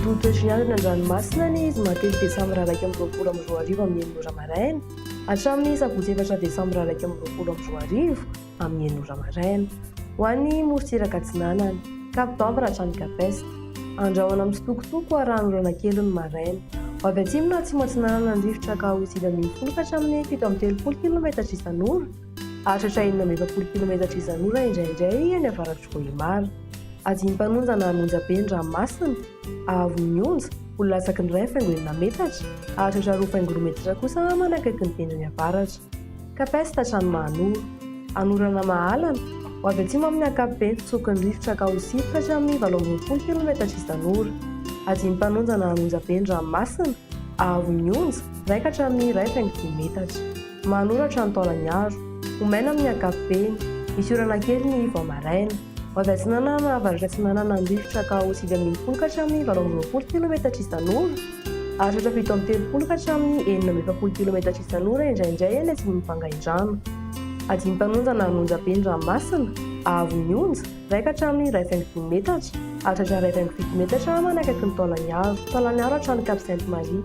Mety ho toetry ny andro eny an-dranomasina ny zoma telo desambra 2021 amin'ny enina ora maraina hatramin'ny sabotsy efatra desambra 2021 amin'ny enina ora maraina. Ho an'ny morontsiraka atsinanana, Cap d'Ambre hatrany Cap Est. Andrahona mitsitokotoko arahan'orana kely ny maraina. Ho avy atsimo na atsimo atsinanana ny rivotra ka ho 19 ka hatramin'ny 37 kilometatra isan'ora. Hahatratra 46 kilometatra isan'ora indraindray any avaratr'i Vohemar. Adihim-panonja na an'onjabe ny ranomasina, haavon'ny onja, ho latsaky ny 1,6 metatra, hahatratra 2,2 metatra kosa manakaiky ny tendrony avaratra. Cap Est hatrany Mahanoro. Anorana Mahalana, ho avy atsimo amin'ny ankapobeny fitsoky ny rivotra ka ho sivy ka hatramin'ny 28 kilometatra isan'ora. Adihim-panonja na an'onjabe ny ranomasina, haavon'ny onja, iray ka hatramin'ny 1,5 metatra. Manoratra ny taolany aro. Ho maina amin'ny ankapobeny. Misy orana kely ny vao maraina. Ho avy atsinanana avaratra atsinanana ny rivotra ka ho 19 ka hatramin'ny 28 kilometatra isan'ora. Hahatratra 37 ka hatramin'ny 46 kilometatra isan'ora indraindray any atsimon'i Vangaindrano. Adihim-panonja na an'onjabe ny ranomasina, haavon'ny onja, iray ka hatramin'ny 1,5 metatra, hahatratra 1,7 metatra manakaiky ny Taolagnaro. Taolagnaro hatrany Cap Sainte Marie.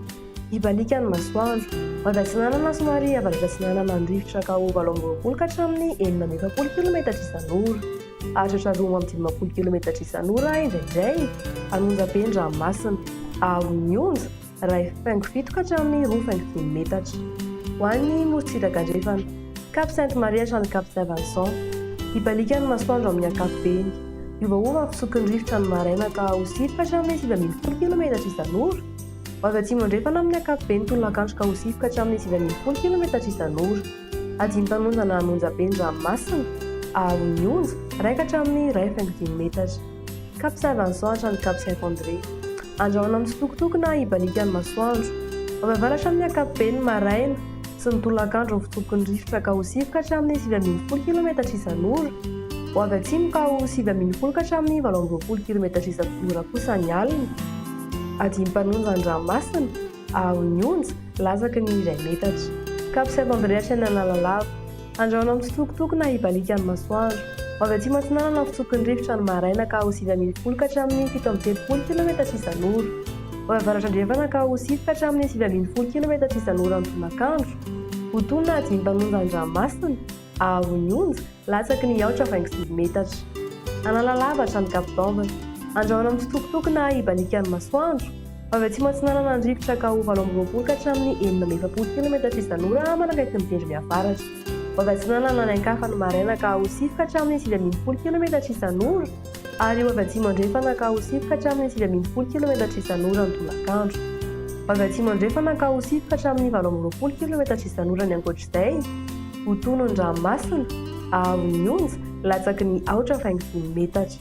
Hibaliaka ny masoandro. Ho avy atsinanana somary avaratra atsinanana ny rivotra ka ho 28 ka hatramin'ny 46 kilometatra isan'ora. Hahatratra 52 kilometatra isan'ora indraindray an'onjabe ny ranomasina. Haavon'ny onja, 1,7 ka hatramin'ny 2,5 metatra. Ho an'ny morontsiraka andrefana, Cap Sainte Marie hatrany Cap Saint Vincent. Hibaliaka ny masoandro amin'ny ankapobeny. Hiovaova ny fitsoky ny rivotra ny maraina ka ho sivy ka hatramin'ny 19 kilometatra isan'ora. Ho avy atsimo andrefana amin'ny ankapobeny tolakandro ka ho sivy ka hatramin'ny 19 kilometatra isan'ora. Adihim-panonja na an'onjabe ny ranomasina, haavon'ny onja, iray ka hatramin'ny 1,5 metatra. Cap Saint Vincent hatrany Cap Saint André. Andrahona mitsitokotoko na hibaliaka ny masoandro. Ho avy avaratra amin'ny ankapobeny ny maraina sy ny tolakandro ny fitsoky ny rivotra ka ho sivy ka hatramin'ny 19 kilometatra isan'ora. Ho avy atsimo ka ho 19 ka hatramin'ny 28 kilometatra isan'ora kosa ny alina. Adihim-panonja ny ranomasina, haavon'ny onja, latsaky ny iray metatra. Cap Saint André hatrany Analalava. Andrahona mitsitokotoko na hibaliaka ny masoandro. Ho avy atsimo atsinanana ny fitsoky ny rivotra ny maraina ka ho 19 ka hatramin'ny 37 kilometatra isan'ora. Ho avy avaratra andrefana ka ho sivy ka hatramin'ny 19 kilometatra isan'ora ny tolakandro. Ho tony na adihim-panonja ny ranomasina, haavon'ny onja, Latsaky ny aotra faingo sivy metatra. Analalava hatrany Cap d'Ambre. Andrahona mitsitokotoko na hibaliaka ny masoandro. Ho avy atsimo atsinanana ny rivotra ka ho 28 ka hatramin'ny 46 kilometatra isan'ora manakaiky ny tendrony avaratra. Ho avy atsinanana any ankafa ny maraina ka ho sivy ka hatramin'ny 19 kilometatra isan'ora ary ho avy atsimo andrefana ka ho sivy ka hatramin'ny 19 kilometatra isan'ora ny tolakandro. Ho avy atsimo andrefana ka ho sivy ka hatramin'ny 28 kilometatra isan'ora ny ankoatr'izay. Ho tono ny ranomasina, haavon'ny onja, latsaky ny aotra faingo dimy metatra.